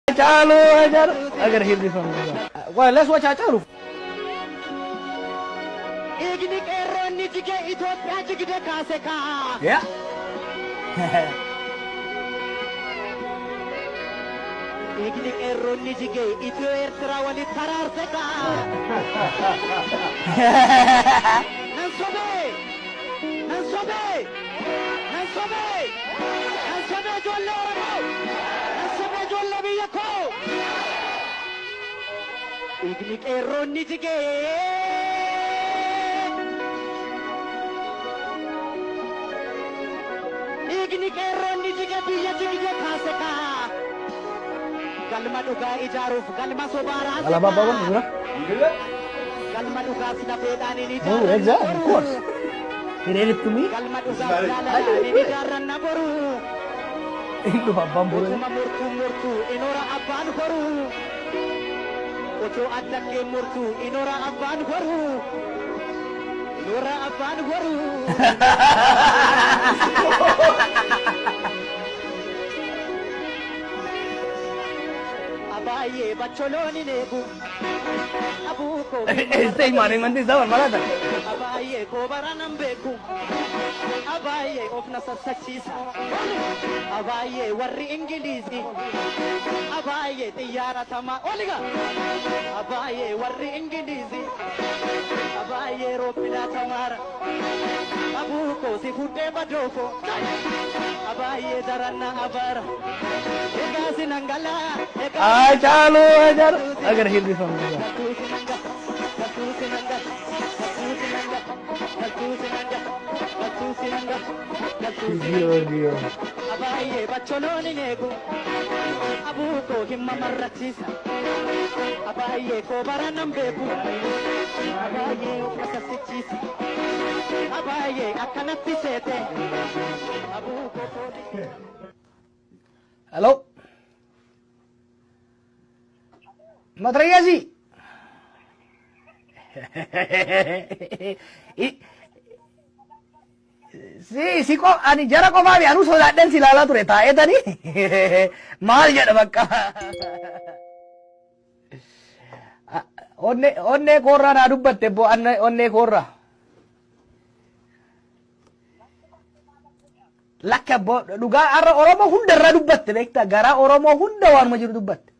Hacaaluu Hacaaluu. I gotta hear this one. Well, let's watch Hacaaluu. Dhiigni qeerroonni jige Itoophiyaa jigde kaase kaa. Yeah. Dhiigni qeerroonni jige Itiyoo Eertiraa walitti araarse kaa. Nan sobee! Nan sobee! Nan sobee! Nan sobee ijoollee Oromoo! Nan sobee ijoollee biyya koo! Dhiigni qeerroonni jigee! Dhiigni qeerroonni jige biyya jigde kaase kaa! Galma dhugaa ijaaruuf galma sobaa raase Alaabaa kaa! abbaa bira. Galma dhugaas lafeedhaan hin Oh, ijaarranna exactly, of boru. course. He read it to me. Galma dhugaas jaalalaan hin ijaarranna boru. Hin dhufa abbaan boru. Utuma murtuu murtuu inoora abbaan horu. Otoo addaggeen murtuu inoora abbaan horu. Inoora abbaan horu. Abaayyee bacholoon hin eegu. Abuu koo Este imaan isaa barbaada. Abaayyee koo baranan beeku. Abaayyee of na sassachiisa. Abaayyee warri Ingiliizii. Abaayyee xiyyaara tamaa. Oliga! Abaayyee warri Ingiliizii. Abaayyee roobbinaa tamaara. Abuu koo si fuudhee badoofo. Abaayyee darannaa abaara. Egaa sinan galaa. Egaa Hacaaluu Hacaaluu. I gotta hear this one. Gio, Gio. Abaayyee bacholoon hin eegu. Abuu koo hin mamarrachiisa. Abaayyee koo baranan beeku. Abaayyee of sassichiisa. Abaayyee akkanatti seete. Abuu koo foolii. Hello. Matrayyasi. Si si ko ani jara qofaa fi anuu sodaadhan si ilaalaa ture taa'eetani maal jedha bakka. Onnee onnee koorraa naa dubbatte bo onnee koorraa. Lakka bo dhugaa har'a Oromoo hunda irraa dubbatte beektaa garaa Oromoo hunda waanuma jiru dubbatte.